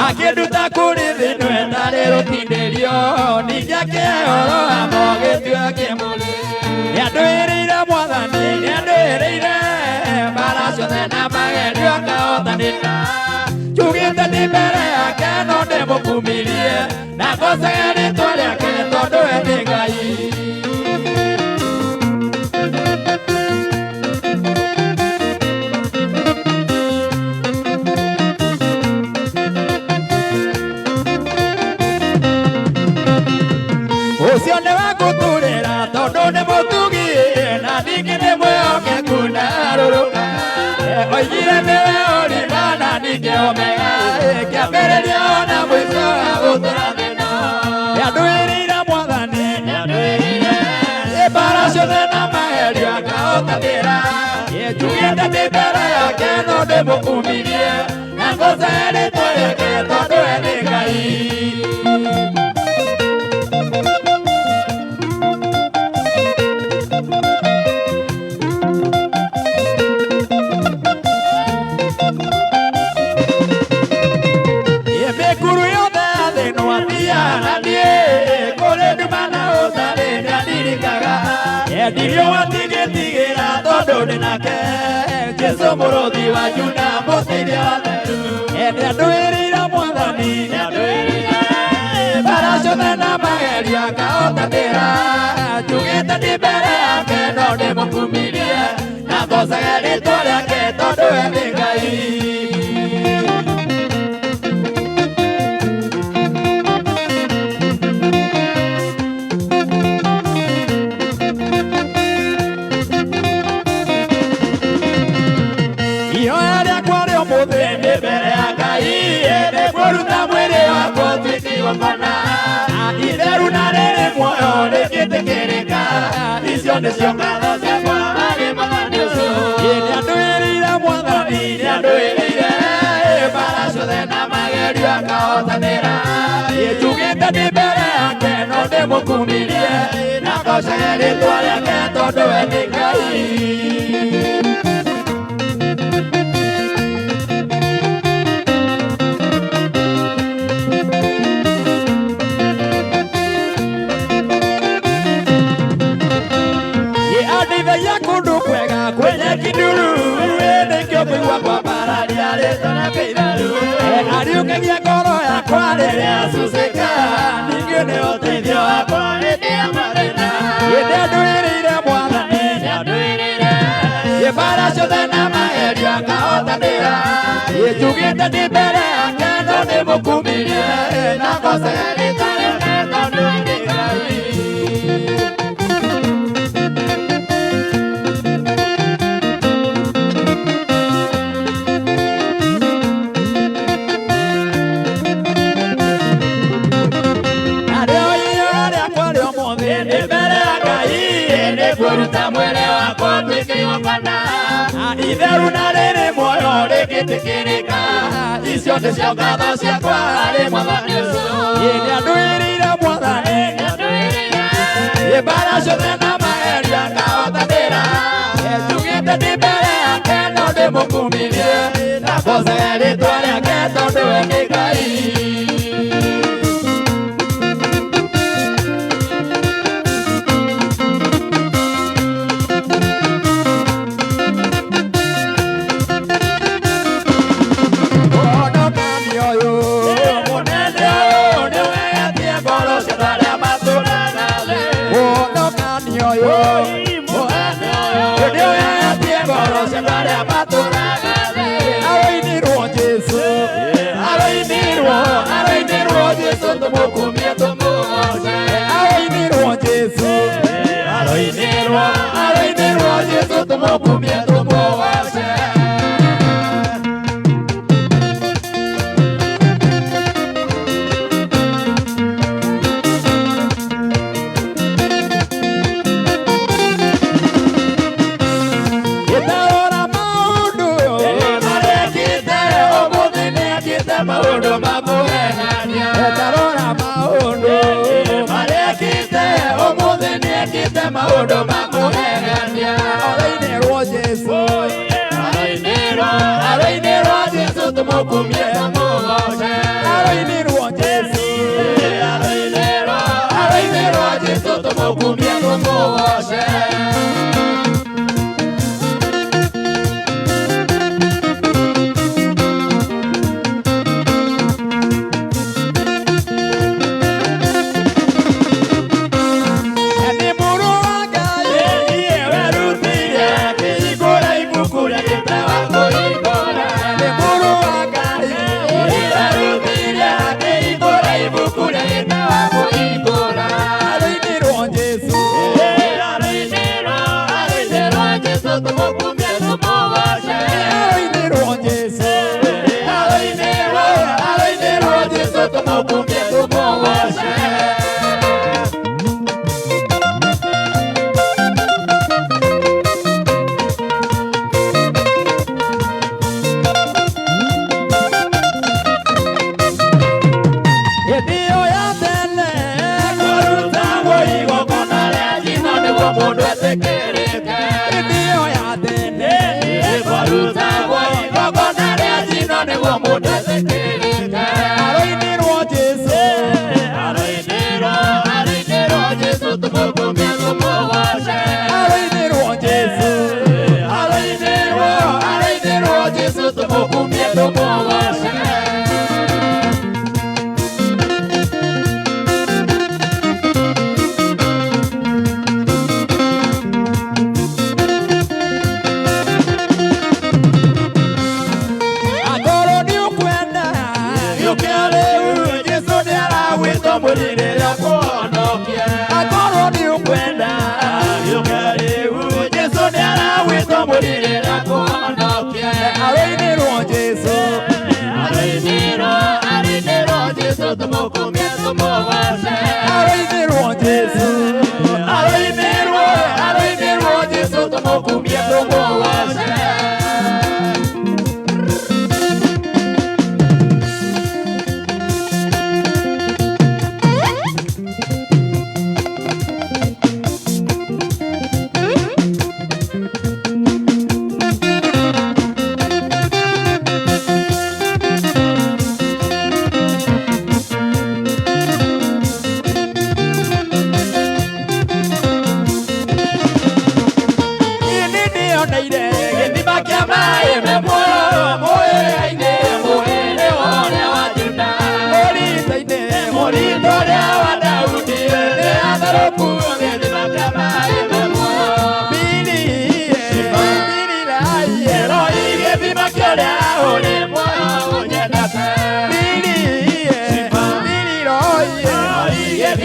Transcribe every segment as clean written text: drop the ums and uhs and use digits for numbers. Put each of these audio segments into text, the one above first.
Akĩnduta kũrĩ thĩ ĩno ĩtarĩ rũtindĩrio, ningĩ akĩhoro wa gĩtua kĩmũrĩ. Nĩandũĩrĩire Mwathani, nĩandũĩrĩire mbara ciothe na magerio akahotanĩra. Njugĩte ndĩ mbere yake no ndĩmũkumirie, na ngocage rĩtwa rĩake tondũ we nĩ Ngai. Ũcio nĩ wa gũtũrĩra tondũ nĩ mũtugi na ningĩ nĩ mwĩhokeku na arũrũka. Oigire nĩwe ũrima na ningĩ omega, kĩambĩrĩria ona mũico wa gũtũra thĩna. Nĩandũĩrĩire Mwathani, nĩandũĩrĩire mbara ciothe na magerio akahotanĩra. Njugĩte ndĩ mbere yake no ndĩmũkumirie, na ngocage rĩtwa rĩake tondũ we nĩ Ngai. Mĩkuru yothe ya thĩ no athiaga na niĩ, kũrĩ nduma na ũtarĩ nĩandirikaga. Endirio atigĩtigĩra tondũ ndĩ nake, Jesũ mũrũthi wa Juda mũteithia wa theru. Nĩandũĩrĩire Mwathani, nĩandũĩrĩire mbara ciothe na magerio akahotanĩra. Njugĩte ndĩ mbere yake no ndĩmũkumirie, na ngocage rĩtwa rĩake tondũ we nĩ Ngai. Ihoya rĩakwa rĩa ũmũthĩ nĩ mbere ya Ngai, nĩ kũruta mwĩrĩ wakwa ũtuĩke igongona itheru na rĩrĩ muoyo rĩngĩtĩkĩrĩka. Icio nĩcio ngatho ciakwa harĩ Mwathani ũcio. Nĩandũĩrĩire Mwathani, nĩandũĩrĩire mbara ciothe na magerio akahotanĩra. Njugĩte ndĩ mbere yake no ndĩmũkumirie, na ngocage rĩtwa rĩake tondũ we nĩ Ngai. Andeithagia kũndũ kwega kwenye kinduru, nĩkĩo kũigua kwambararia rĩtwa rĩake itheru. Ariũkagia ngoro yakwa rĩrĩa yacucĩka, ningĩ nĩ ũteithio wakwa hĩndĩ ya mathĩna. Nĩandũĩrĩire Mwathani, nĩandũĩrĩire mbara ciothe na magerio akahotanĩra. Njugĩte ndĩ mbere yake no ndĩmũkumirie, na ngocage rĩtwa rĩake tondũ we nĩ Ngai. Narĩo ihoya rĩakwa rĩa ũmũthĩ ndĩ mbere ya Ngai, nĩ kũruta mwĩrĩ wakwa ũtuĩke igongona itheru na rĩrĩ muoyo rĩngĩtĩkĩrĩka. Icio nĩcio ngatho ciakwa harĩ Mwathani ũcio. Nĩandũĩrĩire Mwathani, nĩandũĩrĩire mbara ciothe na magerio akahotanĩra. Njugĩte ndĩ mbere yake no ndĩmũkumirie, na ngocage rĩtwa rĩake tondũ we nĩ Ngai. Mũhonokania ũyũ mũnene ũyũ nĩũgegetie ngoro cia arĩa matũũraga thĩ. Mũhonokania ũyũ mũnene ũyũ nĩũgegetie ngoro cia arĩa matũũraga thĩ. Aroinirwo Jesũ, aroinirwo, aroinirwo Jesũ tũmũkumie tũmũgoce. Aroinirwo Jesũ, aroinirwo, aroinirwo Jesũ tũmũkumie tũmũgoce. Ĩtarora maũndũ marekĩte ũmũthĩ nĩekĩte maũndũ ma kũgegania. Ĩtarora maũndũ marekĩte ũmũthĩ nĩekĩte maũndũ ma kũgegania. Aroinĩrwo Jesũ, aroinĩrwo, aroinĩrwo Jesũ tũmũkumie tũmũgoce.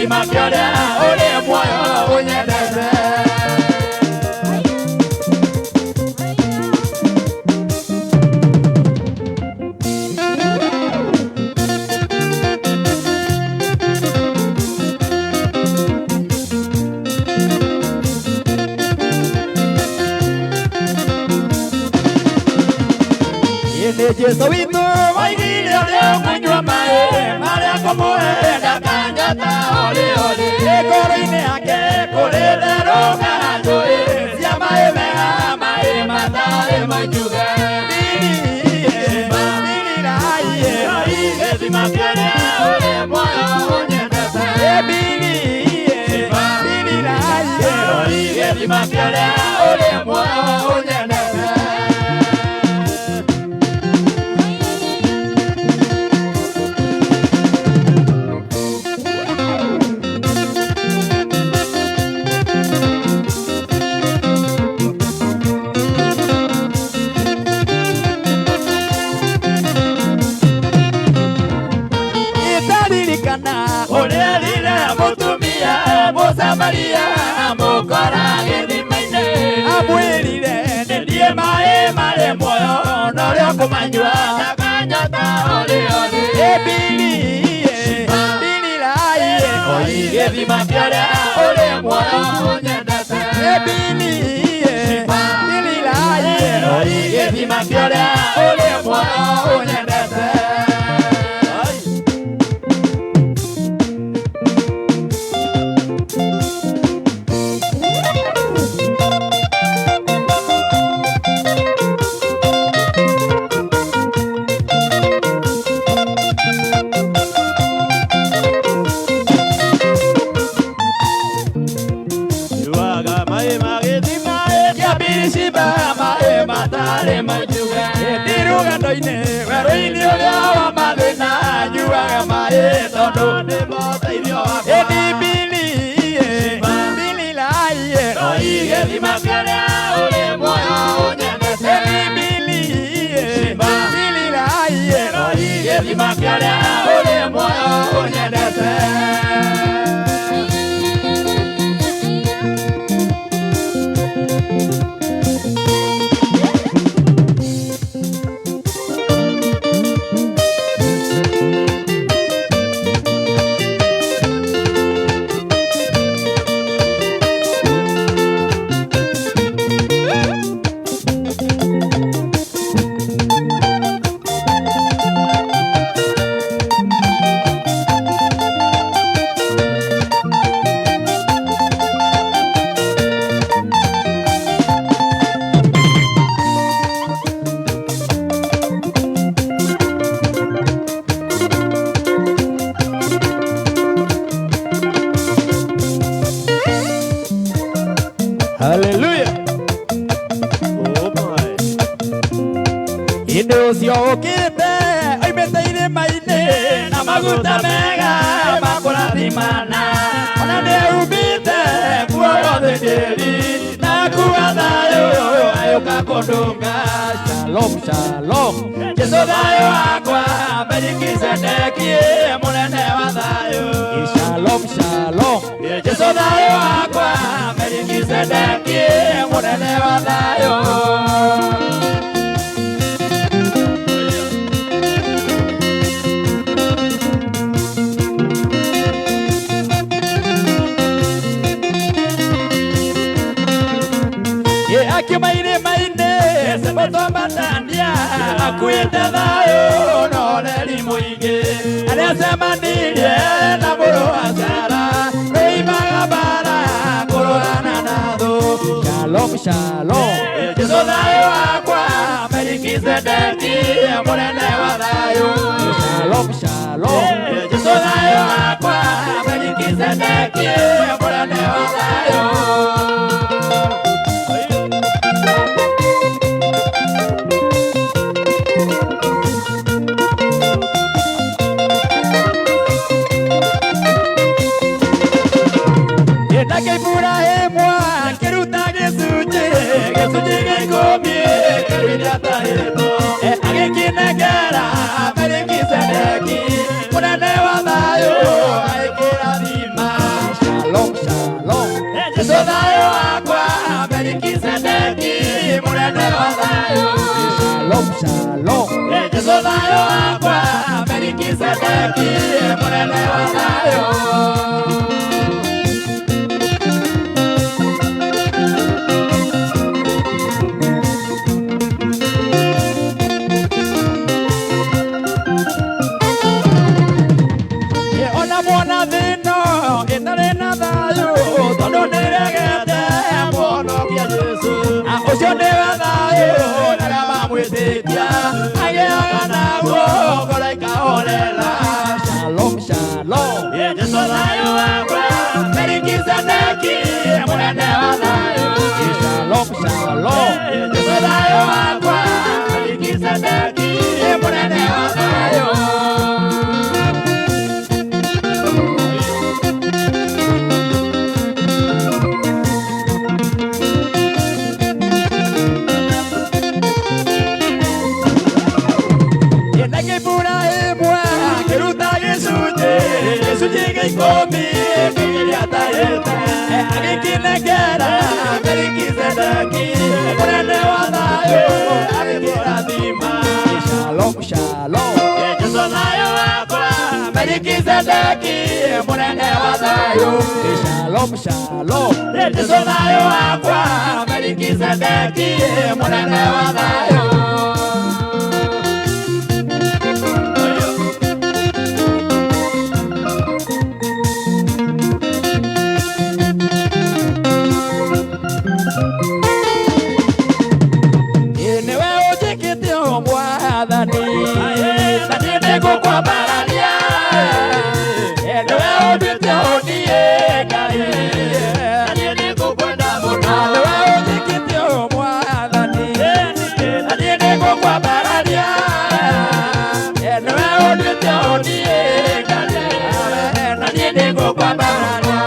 Gĩthima kĩa ũrĩa ũrĩ muoyo ũnyendete. Jesu witũ waigire ũrĩa ũkũnyua maĩ marĩa ngũmũhe ndakanyota orĩ orĩ. Ngoro-inĩ yake kũrĩ therũka njũĩ cia maĩ mega, maĩ matarĩ mainjuge. Gĩthima kĩa ũrĩa ũrĩ muoyo ũnyendete. Gĩthima kĩa ũrĩa ũrĩ muoyo ũnyendete. Mũsamaria mũkora gĩthima-inĩ amwĩrire nĩ maĩ marĩ muoyo na ũrĩa ũkũmanyua ndakanyota orĩ orĩ. Gĩthima kĩa ũrĩa ũrĩ muoyo ũnyendete. Gĩthima kĩa ũrĩa ũrĩ muoyo ũnyendete. Werũ-inĩ ũrĩa wa mathĩna nyuaga maĩ tondũ nĩmo ũteithio wakwa. Gĩthima kĩa ũrĩa ũrĩ muoyo ũnyendete. Gĩthima kĩa ũrĩa ũrĩ muoyo ũnyendete. Hallelujah. Oh my. Ĩndĩ ũcio ũkĩte oimĩte irĩma-inĩ na maguta mega ma kũrathimana, ona nĩehumbĩte nguo thĩndĩri na kuwa thayũ agĩũka kũndũnga. Shalom, shalom. Jesũ thayũ wakwa, Melikisedeki mũnene wa thayũ. Shalom, shalom. Jesũ thayũ wakwa, Melikisedeki mũnene wa thayũ. Akiuma irĩma-inĩ mũtombatania akuĩte thayũ na ũreri mũingĩ, arĩa acemanirie na mũrũ wa Sara rĩimaga mbara kũrũrana na thũ. Shalom, shalom. Jesũ thayũ wakwa, Melikisedeki mũnene wa thayũ. Shalom, shalom. Jesũ thayũ wakwa, Melikisedeki mũnene wa thayũ. Ibrahimu akĩruta gĩcunjĩ gĩcunjĩ gĩa ikũmi kĩrĩa atahĩtwo agĩkĩnengera Melikisedeki. Melikisedeki mũnene wa thayũ. Ona mwana thĩno ĩtarĩ na thayũ tondũ nĩregete mũhonokia Jesũ. Ũcio nĩwe thayũ arĩa mamwĩtĩkia agĩaga naguo ngoro ikahorera. Shalom shalom. Jesũ thayũ wakwa Melikisedeki mũnene wa thayũ. Shalom shalom. Jesũ thayũ wakwa Melikisedeki mũnene wa thayũ. Gĩcunjĩ gĩa ikũmi kĩrĩa atarĩte agĩkĩnengera Melikisedeki mũnene wa thayũ agĩkĩrathima. Shalom shalom. Jesũ thayũ wakwa Melikisedeki mũnene wa thayũ. Shalom shalom. Jesũ thayũ wakwa Melikisedeki mũnene wa thayũ. Nĩwe ũnjĩkĩte ũũ Mwathani na niĩ nĩngũkwambararia. Nĩwe ũnduĩte ũũ niĩ Ngai na niĩ nĩngũkwenda mũno. Nĩwe ũnjĩkĩte ũũ Mwathani na niĩ nĩngũkwambararia. Nĩwe ũnduĩte ũũ niĩ Ngai na niĩ nĩngũkwambararia.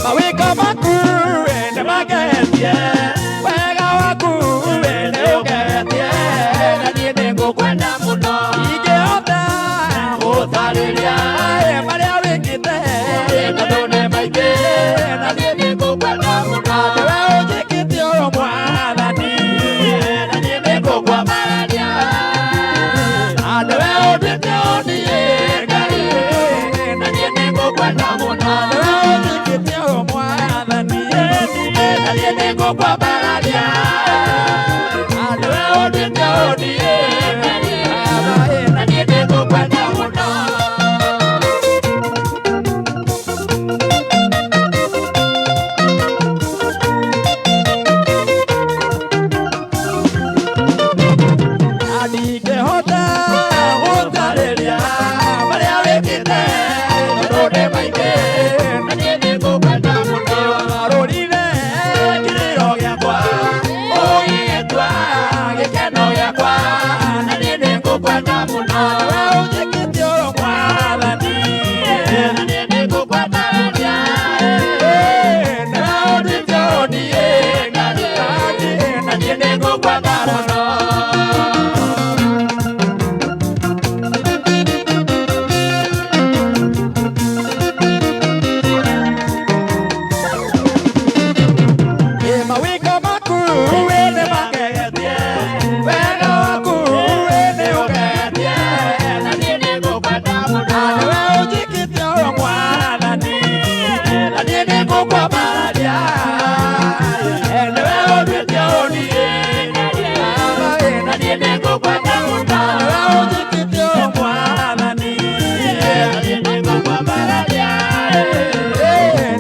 Mawĩko maku nĩmagetie, wega waku nĩũgetie, na niĩ nĩngũkwenda mũno. Ingĩhota gũtarĩria marĩa wĩkĩte, tondũ nĩ maingĩ, na niĩ nĩngũkwenda mũno. Nĩwe ũnjĩkĩte ũũ Mwathani, na niĩ nĩngũkwambararia. Nĩwe ũnduĩte ũũ niĩ Ngai, na niĩ nĩngũkwenda mũno. Nĩwe ũnjĩkĩte ũũ Mwathani, na niĩ nĩngũkwambararia. Nĩwe ũnduĩte ũũ niĩ Ngai, na niĩ nĩngũkwenda mũno. Ndingĩhota gũtarĩria marĩa wĩkĩte, tondũ nĩ maingĩ, na niĩ nĩngũkwenda mũno. Warũrire kĩrĩro gĩakwa, ũgĩgĩtua gĩkeno gĩakwa, na niĩ nĩngũkwenda mũno. Nĩwe ũnjĩkĩte ũũ Mwathani, na niĩ nĩngũkwambararia. Nĩwe ũnduĩte ũũ niĩ Ngai, na niĩ nĩngũkwenda mũno. Mawĩko maku nĩmagegetie, wega waku nĩũgegetie, na niĩ nĩngũkwenda mũno. Nĩwe ũnjĩkĩte ũũ Mwathani, na niĩ nĩngũkwambararia. Nĩwe ũnduĩte ũũ niĩ Ngai, na niĩ nĩngũkwenda mũno. Nĩwe ũnjĩkĩte ũũ Mwathani, na niĩ nĩngũkwambararia.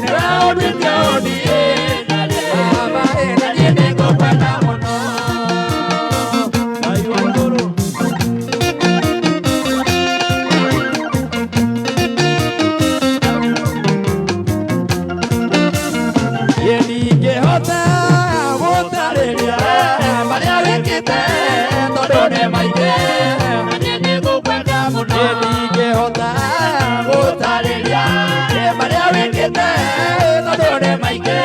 Nĩwe ũnduĩte ũũ niĩ Ngai, na niĩ nĩngũkwenda mũno. Ngai wa igũrũ. Niĩ ndingĩhota gũtarĩria marĩa wĩkĩte, tondũ nĩ maingĩ, Na niĩ nĩngũkwenda mũno. Niĩ ndingĩhota gũtarĩria marĩa wĩkĩte, tondũ nĩ maingĩ,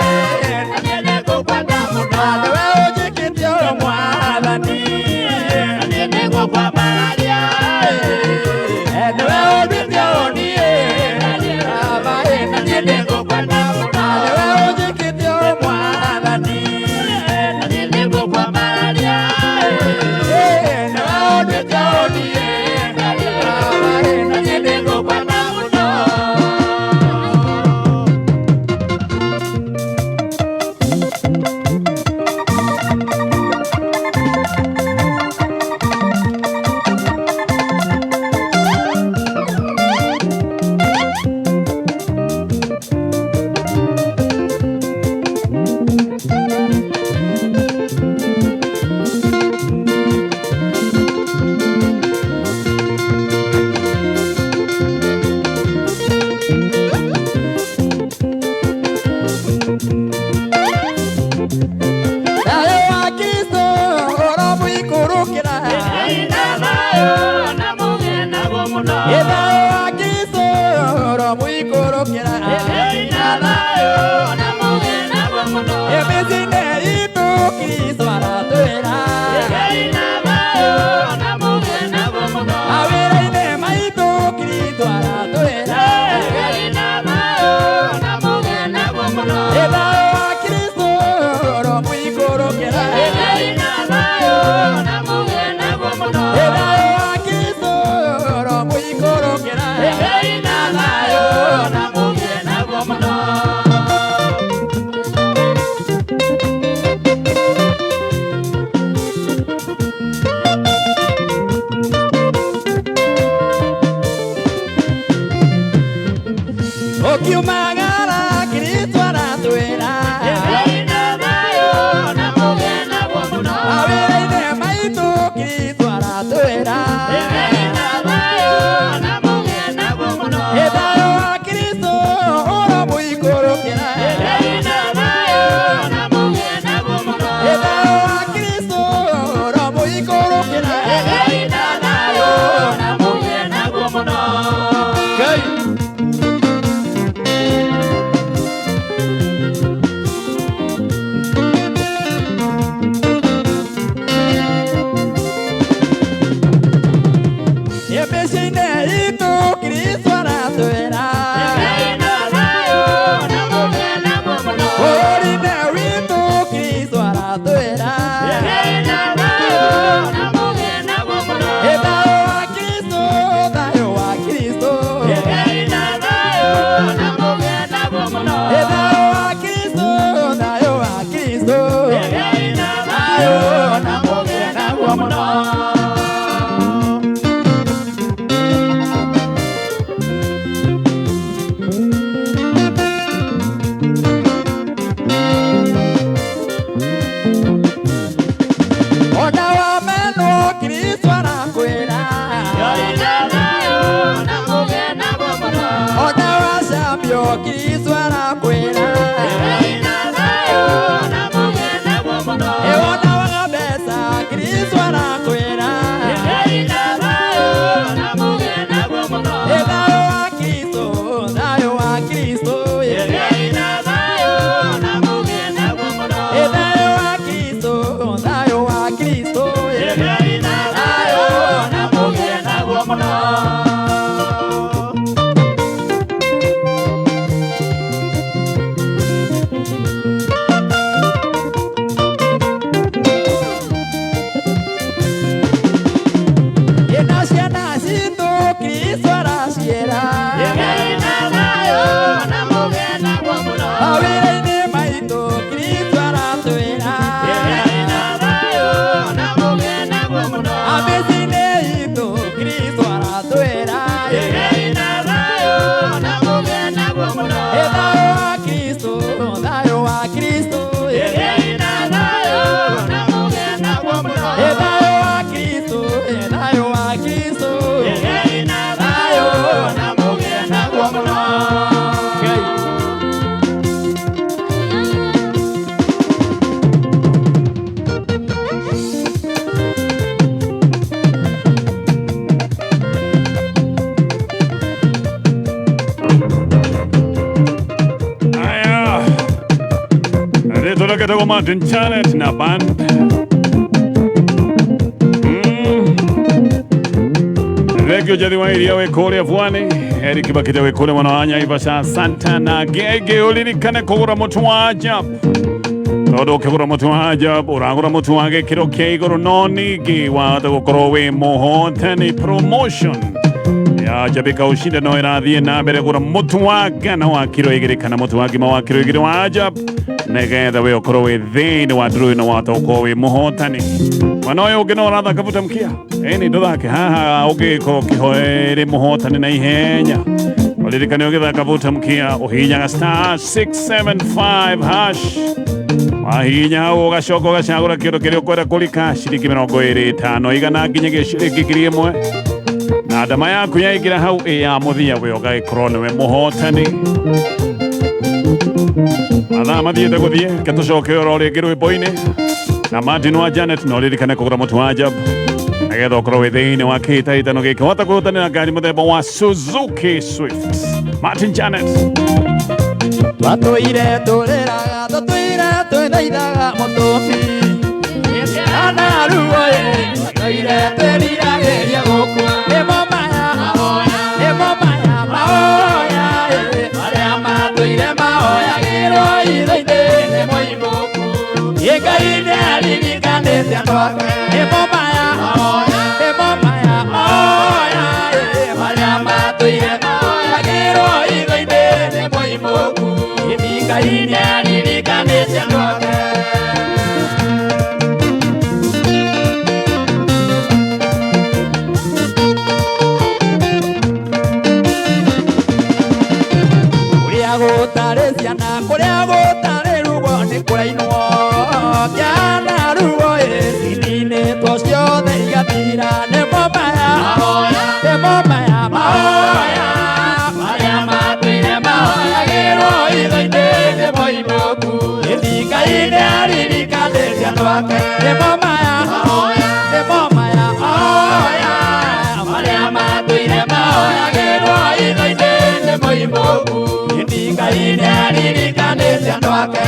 Na niĩ nĩngũkwenda mũno. Nĩwe ũnjĩkĩte ũũ Mwathani, Na niĩ nĩngũkwambararia. Nĩwe ũnduĩte ũũ niĩ Ngai, mũikũrũkĩra. Ĩgĩi na thayũ na mũgĩe naguo mũno. Mĩciĩ-inĩ itũ Kristo aratwĩra. Ĩgĩi na thayũ na mũgĩe naguo mũno. Mawĩra-inĩ maitũ Kristo aratwĩra. Ĩgĩi na thayũ na mũgĩe naguo mũno. Thayũ wa Kristo ũromũikũrũkĩra. Ĩgĩi na thayũ na mũgĩe naguo mũno. Thayũ wa Kristo ũromũikũrũkĩra. Ĩgĩi na thayũ na mũgĩe naguo mũno. Ũkiumagara Kristo aratwĩra. Ĩgĩi na thayũ na mũgĩe naguo mũno. Mawĩra-inĩ maitũ Kristo aratwĩra. Ĩgĩi na thayũ na mũgĩe naguo mũno. Thayũ wa Kristo ũromũikũrũkĩra. Ĩgĩi na thayũ na mũgĩe naguo mũno. Thayũ wa Kristo ũromũikũrũkĩra. Ĩgĩi na thayũ na mũgĩe naguo mũno. Ngai. Mĩciĩ-inĩ itũ Kristo aratwĩra. Ĩgĩi na thayũ na mũgĩe naguo mũno. Bũrũri-inĩ witũ Kristo aratwĩra. Ĩgĩi na thayũ na mũgĩe naguo mũno. Thayũ wa Kristo, thayũ wa Kristo. Ĩgĩi na thayũ na mũgĩe naguo mũno. Thayũ wa Kristo, thayũ wa Kristo. Ĩgĩi na thayũ na mũgĩe naguo mũno. Ona wamenwo Kristo arakwĩra. Ĩgĩi na thayũ na mũgĩe naguo mũno. Ona wacambio Kristo arakwĩra. Ĩgĩi na thayũ na mũgĩe naguo mũno. Ona waga mbeca Kristo arakwĩra. Ĩgĩi na thayũ na mũgĩe naguo mũno. Thayũ wa Kristo, thayũ wa Kristo. Ĩgĩi na thayũ na mũgĩe naguo mũno. Thayũ wa Kristo, thayũ wa Kristo. Ĩgĩi na thayũ na mũgĩe naguo mũno. Ĩna ciana citũ Kristo araciĩra. Ĩgĩi na thayũ na mũgĩe naguo mũno. Mawĩra-inĩ maitũ Kristo aratwĩra. Ĩgĩi na thayũ na mũgĩe naguo mũno. Mĩciĩ-inĩ itũ Kristo aratwĩra. Ĩgĩi na thayũ na mũgĩe naguo mũno. Thayũ wa Kristo, thayũ wa Kristo. Ĩgĩi na thayũ na mũgĩe naguo mũno. Thayũ wa Kristo, thayũ wa Kristo. Ĩgĩi na thayũ na mũgĩe naguo mũno. Ngai. Aya. Rĩtwa rĩgetagwo Martin Chalet na band. Thengio Njathi wa iria wĩ kũrĩa Bwani, Eric Bakite wĩ kũrĩa mwena wa Naivasha, Santa na Ngenge. Ũririkane kũgũra mũtu wa Ajab, tondũ ũkĩgũra mũtu wa Ajab ũragũra mũtu wa gĩkĩro kĩa igũrũ, no ningĩ wahota gũkorwo wĩ mũhotani. Promotion ya Jabika ushinde no ĩrathiĩ na mbere. Gũra mũtu wa ngano wa kiro 2 kana mũtu wa ngima wa kiro 2 wa Ajab, nĩgetha we ũkorwo wĩ thĩinĩ wa ndũrũ ĩno, wahota gũkorwo wĩ mũhotani. Mwana ũyũ ũngĩ no ũrathaka buta mkia ĩni ndũthake haha ũngĩkorwo ũkĩhoere mũhotani na ihenya. Ũririkane ũgĩthaka buta mkia ũhihinyaga star 675 hash. Wahihinya hau ũgacoka ũgacagũra kĩndũ kĩrĩa ũkwenda kũrika, ciringi 25 igana nginyagia ciringi 1000, na ndama yaku yaingĩra hau ĩ ya mũthia, we ũgagĩkorwo nĩwe mũhotani. Mathaa mathiĩte gũthiĩ, ke tũcoke oro rĩngĩ rwĩmbo-inĩ na Martin wa Janet. No ririkane kũgũra mũtu wa Ajab nĩgetha ũkorwo wĩ thĩinĩ wa kĩhĩtahĩtano gĩkĩ, wahota kwĩhotanĩra ngari mũthemba wa Suzuki Swift. Martin Janet. Twatũire tũrĩraga tũtũire twĩthaithaga mũtũmi ana ruo twatũire twĩriragĩria gũkua nĩmo maya nĩmo maya mahoya marĩa matũire mahoyagĩrwo itho-inĩ nĩ mũimbũku Ngai nĩaririkanĩte andũ ake nĩmo maya nĩmo maya mahoya marĩa matũire mahoyagĩrwo itho-inĩ nĩ mũimbũku Ngai nĩaririkanĩte andũ ake. Kũrĩa gũtarĩ ciana kũrĩa gũtarĩ ruo nĩ kũrainwo ciana ruo cininĩtwo ciothe igathira nĩmo maya nĩmo maya mahoya marĩa matũire mahoyagĩrwo itho-inĩ nĩ mũimbũku Ngai nĩaririkanĩte andũ ake nĩmo maya nĩmo maya mahoya marĩa matũire mahoyagĩrwo itho-inĩ nĩ mũimbũku Ngai nĩaririkanĩte andũ ake.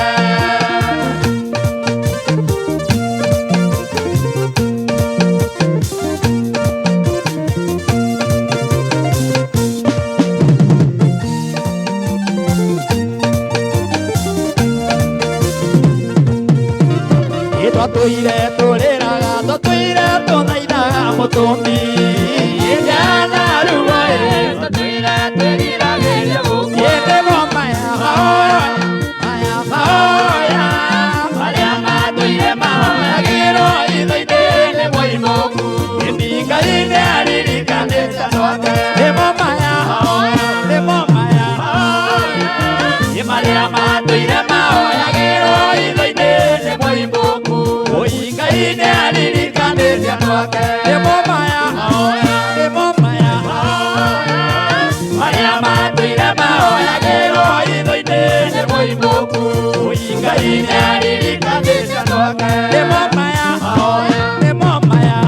Twatũire tũrĩraga tũtũire tũthaithaga mũtũmi ciana ruo tũtũire twĩriragĩria gũkua nĩmo maya mahoya maya mahoya marĩa matũire mahoyagĩrwo itho-inĩ nĩ mũimbũku Ngai nĩaririkanĩte andũ ake nĩmo maya nĩmo maya marĩa matũire mahoyagĩrwo itho-inĩ nĩ mũimbũku Ngai nĩaririkanĩte andũ ake nĩmo maya nĩmo maya marĩa matũire mahoyagĩrwo itho-inĩ nĩ mũimbũku Ngai nĩaririkanĩte andũ ake nĩmo maya nĩmo maya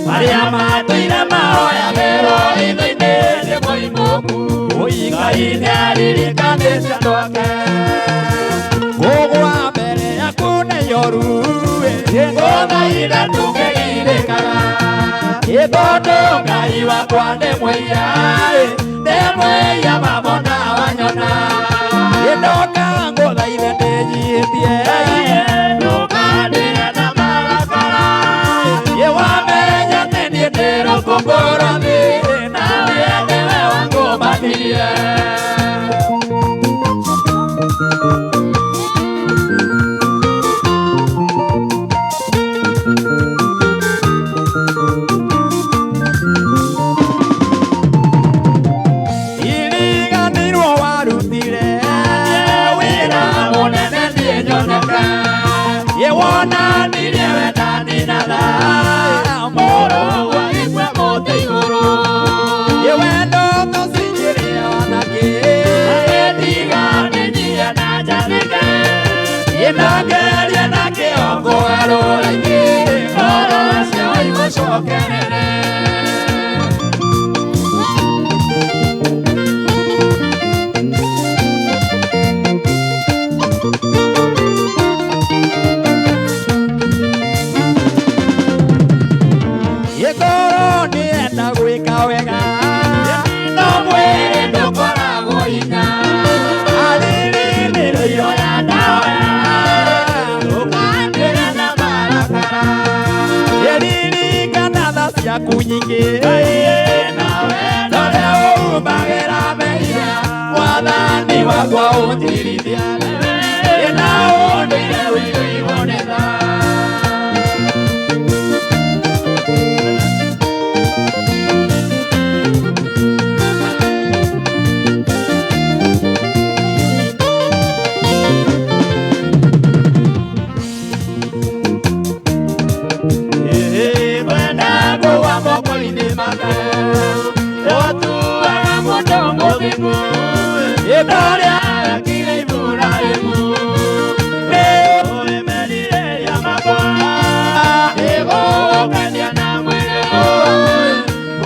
marĩa matũire mahoyagĩrwo itho-inĩ nĩ mũimbũku Ngai nĩaririkanĩte andũ ake. Ngũgwa mbere yaku nĩ yoru ngũthaitha tũkĩgirĩkaga tondũ Ngai wakwa nĩ mũiya nĩ mũiya mamona wanyona ndoka ngũthaithe ndĩnyihĩtie ndũkandĩre na marakara wamenya nĩ niĩ ndĩ rũkũngũ rwa thĩ nawe nĩwe wangũmbathirie. Iriganĩirwo warutire wĩra mũnene niĩ nyoneka wonanirie wendani na tha mũrũ agĩkua mũtĩ igũrũ wendo tũcinjĩre ona kĩ tiga nĩnyie na njathĩke ngerie na kĩo kũgarũra ingĩ ngoro cio igũcokerere. Ngoro nĩenda gwĩka wega no mwĩrĩ ndũkoragwo hinya arĩrĩ nĩrĩo ya ndawa ndũkandĩre na marakara ririkana tha ciaku nyingĩ nawe ndũrĩa ũhumbagĩra mehia mwathani wakwa ũnjirithia na ũndũire ũiyũirwo nĩ tha.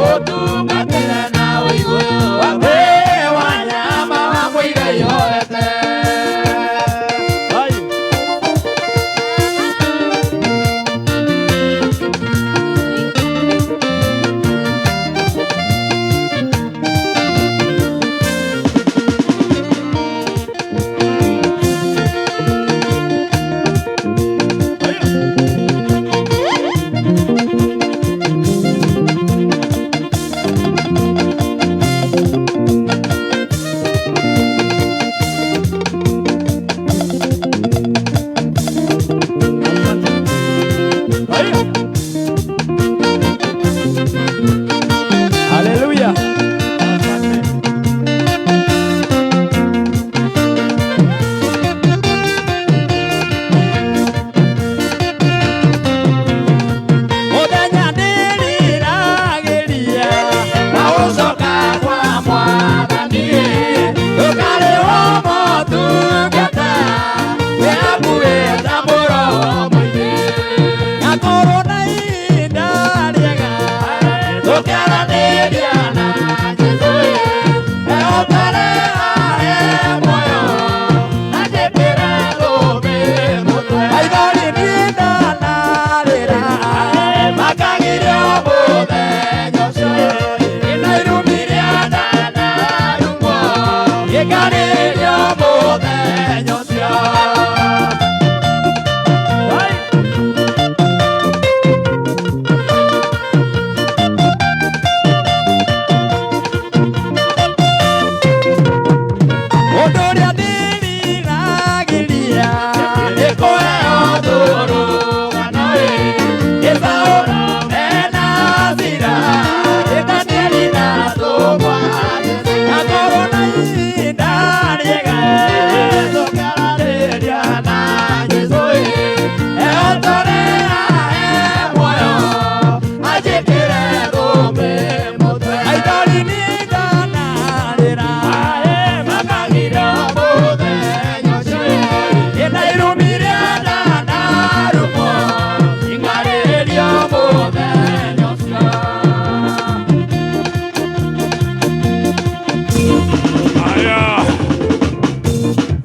Ũtungatĩre na ũiguo waku.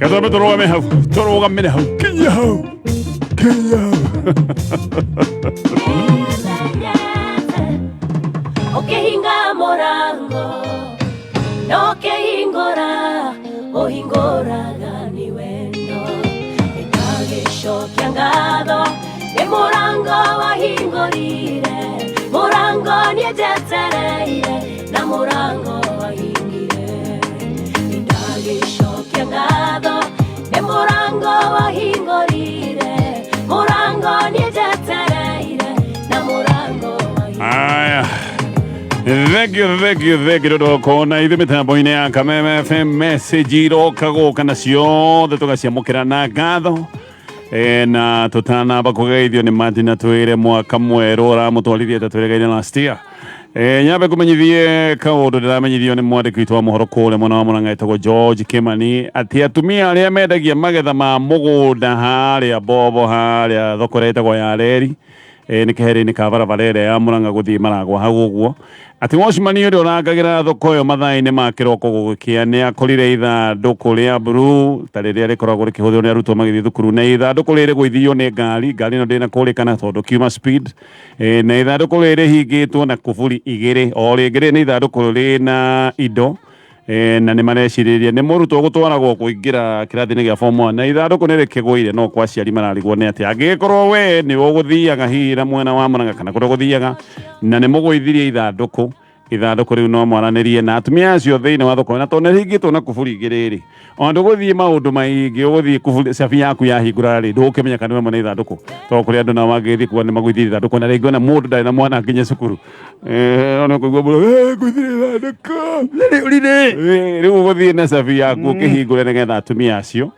Gatwambe tũrũgame hau, tũrũgamĩre hau, kinya hau, kinya hau. Ũkĩhinga mũrango na ũkĩhingũra, ũhingũraga nĩ wendo. Ndagĩcokia ngatho nĩ mũrango wahingũrire, mũrango niĩ njetereire na mũrango wahingire. Ndagĩcokia ngatho nĩ mũrango wahingũrire, mũrango niĩ njetereire na mũrango wahingũrire. Aya. Thank you, thank you, thank you. Tondũ ithuĩ mĩtambo-inĩ ya Kameme FM, message iroka gũka na ciothe tũgaciamũkĩra na ngatho. Na tũtanamba kũgeithio nĩ Martin atwĩre mwaka mwerũ ũramũtwarithia ta twĩregaine last year. Nyambe kũmenyithie kaũndũ ndĩramenyithio nĩ mwandĩki witũ wa mohoro kũrĩa mwena wa Mũrang'a etagwo George Kimani, atĩ atumia arĩa mendagia magetha ma mũgũnda harĩa Bobo, harĩa thoko ĩrĩa ĩtagwo ya reri, nĩ kehereinĩ ka barabara ĩrĩa ya Mũrang'a gũthiĩ Maragwa hau ũguo, atĩ watchman ũrĩa ũrangagĩra thoko ĩyo mathaa-inĩ ma kĩroko gũgĩkĩa nĩ akorire ithandũkũ rĩa blue ta rĩrĩa rĩkoragwo rĩkĩhũthĩrwo nĩ arutwo magĩthiĩ thukuru, na ithandũkũ rĩrĩ gũithio nĩ ngari, ngari ĩno ndĩnakũrĩkana tondũ kiuma speed, na ithandũkũ rĩrĩ rĩhingĩtwo na kuburi igĩrĩ. O rĩngĩ rĩrĩ nĩ ithandũkũ rĩna indo, na nĩ marecirĩria nĩ mũrutwo gũtwaragwo kũingĩra kĩrathi-inĩ gĩa form 1, na ithandũkũ nĩ rĩkĩgũire, no kwa aciari mararigwo nĩ atĩ angĩgĩkorwo we nĩ ũgũthiaga hihi na mwena wa Mũrang'a kana kũrĩa ũgũthiaga na nĩ mũgũithirie ithandũkũ, ithandũkũ rĩu no mwaranĩrie na atumia acio thĩinĩ wa thoko, na tondũ nĩ rĩhingĩtwo na kuburi igĩrĩ rĩ, ona ndũgũthiĩ maũndũ maingĩ, ũgũthiĩ kuburi cabi yaku yahingũra rĩ, ndũgũkĩmenya kana nĩwe mwene ithandũkũ, tondũ kũrĩ andũ nao mangĩgĩthiĩ kuga nĩ magũithirie ithandũkũ, na rĩngĩ ona mũndũ ndarĩ na mwana nginya cukuru, ona kũigua mũno, "Ngũithirie ithandũkũ." Rĩu ũgũthiĩ na cabi yaku ũkĩhingũre nĩgetha atumia acio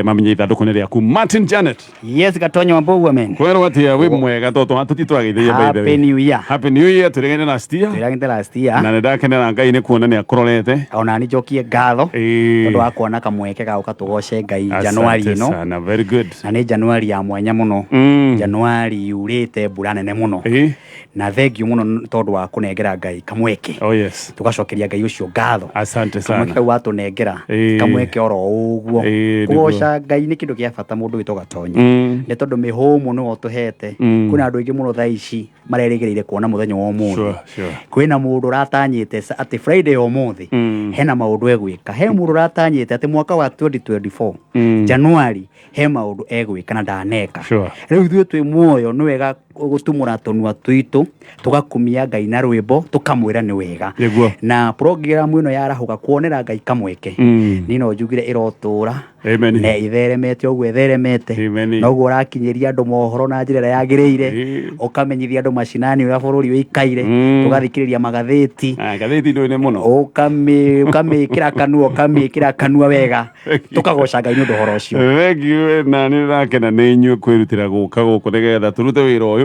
mamenye ithandũkũ nĩ rĩaku. Martin Janet. Yes, Gatonyo wa Mbogua, men. Kwerwo atĩa? Wĩ mwega? Tondũ tũtitũrageithĩria, by the way. Happy New Year. Happy New Year. Tũrĩgaine last year. Twĩragĩte last year. Na nĩ ndakenera Ngai nĩ kuona nĩ akũrorete. Ona nĩ njokie ngatho tondũ wa kuona kamweke ga gũka tũgoce Ngai Januari Asante ĩno. sana, very good. Na nĩ Januari ya mwanya mũno. Januari yurĩte mbura nene mũno. Na thengiũ mũno tondũ wa kũnengera Ngai kamweke. Oh yes. Tũgacokeria Ngai ũcio ngatho. Asante Kamweke sana. kau watũnengera. Kamweke oro ũguo. Nĩguo. Kũgoca Ngai nĩ kĩndũ kĩa bata mũndũ wĩtwo Gatonyo. Nĩ tondũ mĩhũmũ nĩwe ũtũhete. Kwĩna andũ aingĩ mũno thaa ici marerĩgĩrĩire kuona mũthenya wa ũmũthĩ. Sure, sure. Kwĩna mũndũ ũratanyĩte atĩ Friday ya ũmũthĩ hena maũndũ egwĩka. He mũndũ ũratanyĩte atĩ mwaka wa 2024 January he maũndũ egwĩka na ndaneka. Rĩu ithuĩ twĩ muoyo, nĩ wega gũtumũra tũnua twitũ tũgakumia Ngai na rwĩmbo, tũkamwĩra nĩ wega. Nĩguo. Na program ĩno yarahũka kuonera Ngai kamweke, niĩ no njugire ĩrotũra Amen. na itheremete ũguo ĩtheremete. Amen. Noguo ũrakinyĩria andũ mohoro na njĩra ĩrĩa yagĩrĩire, ũkamenyithia andũ macinani ũrĩa bũrũri ũikaire, tũgathikĩrĩria magathĩti. Ah, ngathĩti ndũĩ mũno. Ũkamĩkĩra kanua, ũkamĩkĩra kanua wega, tũkagoca Ngai nĩ ũndũ ũhoro ũcio. Thank you, na nĩ ndakena nĩ inyuĩ kwĩrutĩra gũka gũkũ nĩgetha tũrute wĩra ũyũ.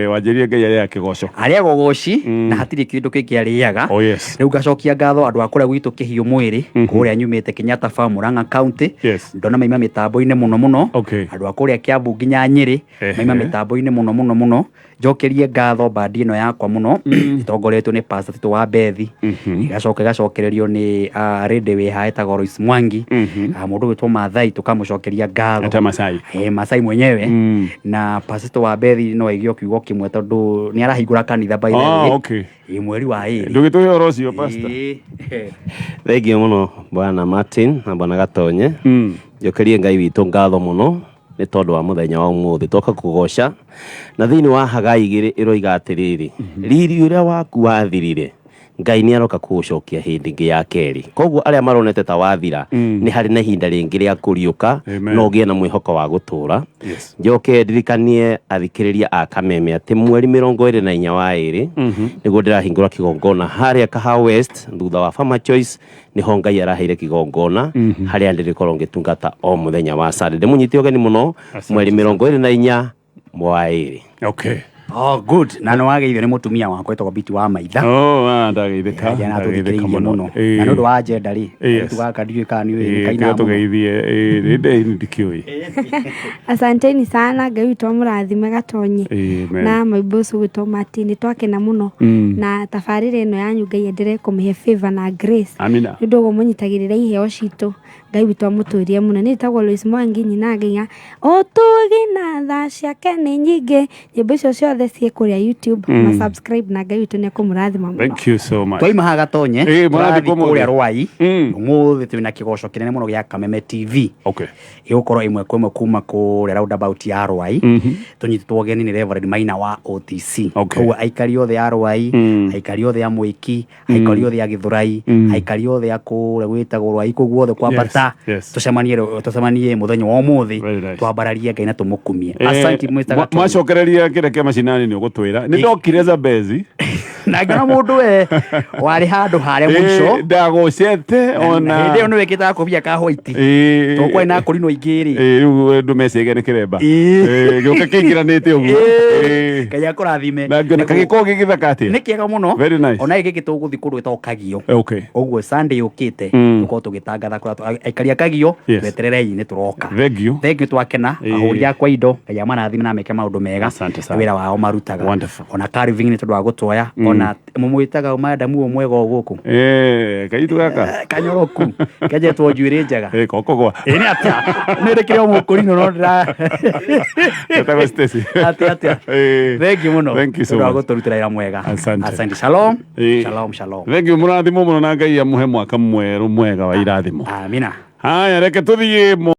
Wanjĩrie Ngai arĩa kĩgoco. Arĩa gogoci na hatirĩ kĩndũ kĩngĩ arĩaga. Oh yes. Rĩu ngacokia ngatho andũ a kũrĩa gwitũ kĩhiũ mwĩrĩ, kũrĩa nyumĩte Kenyatta Farm, Murang'a County. Ndona maima mĩtambo-inĩ mũno mũno. Andũ a kũrĩa Kiambu nginya Nyĩrĩ maima mĩtambo-inĩ mũno mũno mũno. Njokerie ngatho bandi ĩno yakwa mũno ĩtongoretio nĩ Pastor Tito wa Bethi, ĩgacoka ĩgacokererio nĩ Rĩndĩ wĩ haha ĩtagwo Royce Mwangi, mũndũ gwĩtwo Mathai, tũkamũcokeria ngatho. Ata Masai. Masai mwenyewe. Na Pastor Tito wa Bethi no aigue kiugo kĩmwe tondũ nĩ arahingũra kanitha, by the way. Mweri wa ĩrĩ. Ndũgĩtũhe ũhoro ũcio, Pastor. Thengiũ mũno bwana Martin na bwana Gatonye. Njokerie Ngai witũ ngatho mũno nĩ tondũ wa mũthenya wa ũmũthĩ twoka kũgoca, na thĩinĩ wa Hagai 2 ĩroiga atĩrĩrĩ, riri ũrĩa waku wathirire, Ngai nĩ aroka kũũcokia hĩndĩ ĩngĩ ya kerĩ. Koguo arĩa maronete ta wathira, nĩ harĩ na ihinda rĩngĩ rĩa kũriũka Amen. na ũgĩe na mwĩhoko wa gũtũũra. Njoke ndirikanie athikĩrĩria a Kameme atĩ mweri 24 wa ĩrĩ nĩguo ndĩrahingũra kĩgongona harĩa Kahawa West, thutha wa Farmer Choice, nĩho Ngai araheire kĩgongona harĩa ndĩrĩkorwo ngĩtungata o mũthenya wa Sunday. Ndĩmũnyite ũgeni mũno Asante mweri 24 wa ĩrĩ. Okay. Oh good, na nĩ wageithio nĩ mũtumia wakwa wĩtagwo Biti wa Maitha. Oh, ah, ndageithĩka. Na Ndageithĩka tũthikĩrĩirie mũno. Ĩĩ. Na nĩ ũndũ wa agenda rĩ, Yes. kairĩtu gaka ndiũĩ kana nĩ ũĩ Ĩĩ, nĩ kainaga tiga mũno. tũgeithie. Ĩĩ, ndĩ ndikĩũĩ. Asanteni sana, Ngai witũ amũrathime Gatonyi. Amen. Na maimbo ũcio gwĩtwo Martin, nĩ twakena mũno na tabarĩra ĩno yanyu. Ngai endelee kũmĩhe favor na grace. Amina. Nĩ ũndũ ũguo mũnyitagĩrĩra iheo citũ, Ngai witũ amũtũrie mũno. Nĩ njĩtagwo Lois Mwangi, nyina nginya ũtugi na tha ciake nĩ nyingĩ. Nyĩmbo icio ciothe ciĩ kũrĩa YouTube, ma subscribe na Ngai witũ nĩ ekũmũrathima mũno. Thank you so much. Twaima haha Gatonye, Ĩĩ, mũrathiĩ tũrathiĩ kũ ũmũthĩ? kũrĩa Rwai. Ũmũthĩ twĩna kĩgoco kĩnene mũno gĩa Kameme TV. Ĩgũkorwo ĩmwe kwa ĩmwe kuma kũrĩa roundabout ya Rwai, tũnyitĩtwo ũgeni nĩ Reverend Maina wa OTC. Koguo aikari othe a Rwai, aikari othe a Mwĩki, aikari othe a Gĩthũrai, aikari othe a kũrĩa gwĩtagwo Rwai, kũu guothe kwambata, tũcemanie mũthenya wa ũmũthĩ, Very nice. twambararie Ngai na tũmũkumie. Asante, Mr. Gatonye. Mwacokereria kĩrĩa kĩa macinani nĩ ũgũtwĩra nĩ ndokire Zambezi. Na ngĩona mũndũ we warĩ handũ harĩa mũico. Ndagocete ona. Hĩndĩ ĩyo nĩ wĩkĩte gakobia ka white, tokwarĩ na kũrinwo ingĩ rĩ. Ĩĩ, rĩu andũ mecege nĩ kĩremba. Gĩũka kĩingĩranĩte ũguo. Ngai akũrathime. Na ngĩona kagĩkorwo gĩgĩthaka atĩa. Nĩ kĩega mũno. Very nice. Ona gĩkĩ tũgũthiĩ kũndũ gwĩtagwo Kagio. Ũguo Sunday yũkĩte tũkorwo tũgĩtangatha kũrĩa aikari a Kagio, twetererei nĩ tũroka. Thank you. Thank you, twakena. Ahũri akwa indo, Ngai amarathime na ameke maũndũ mega. Asante sana. Wĩra wao marutaga. Wonderful. Ona Calvin nĩ tondũ wa gũtwoya, ona mũmwĩtaga madamu ũyũ mwega o gũkũ. Kaitu gaka. Kanyoroku kenjetwo njuĩrĩ njega. Kokogwa. Ĩ nĩ atĩa, nĩ ndĩkĩrĩ o mũkũrinũ no ndĩra Getagwo Stacy. Atĩa atĩa. Thank you mũno. Thank you so tondũ wa much. gũtũrutĩra wĩra mwega. Asante. Asante, shalom. Shalom, shalom. Thank you, mũrathimwo mũno na Ngai amũhe mwaka mwerũ mwega wa irathimo. Amina. Haya, reke tũthiĩ.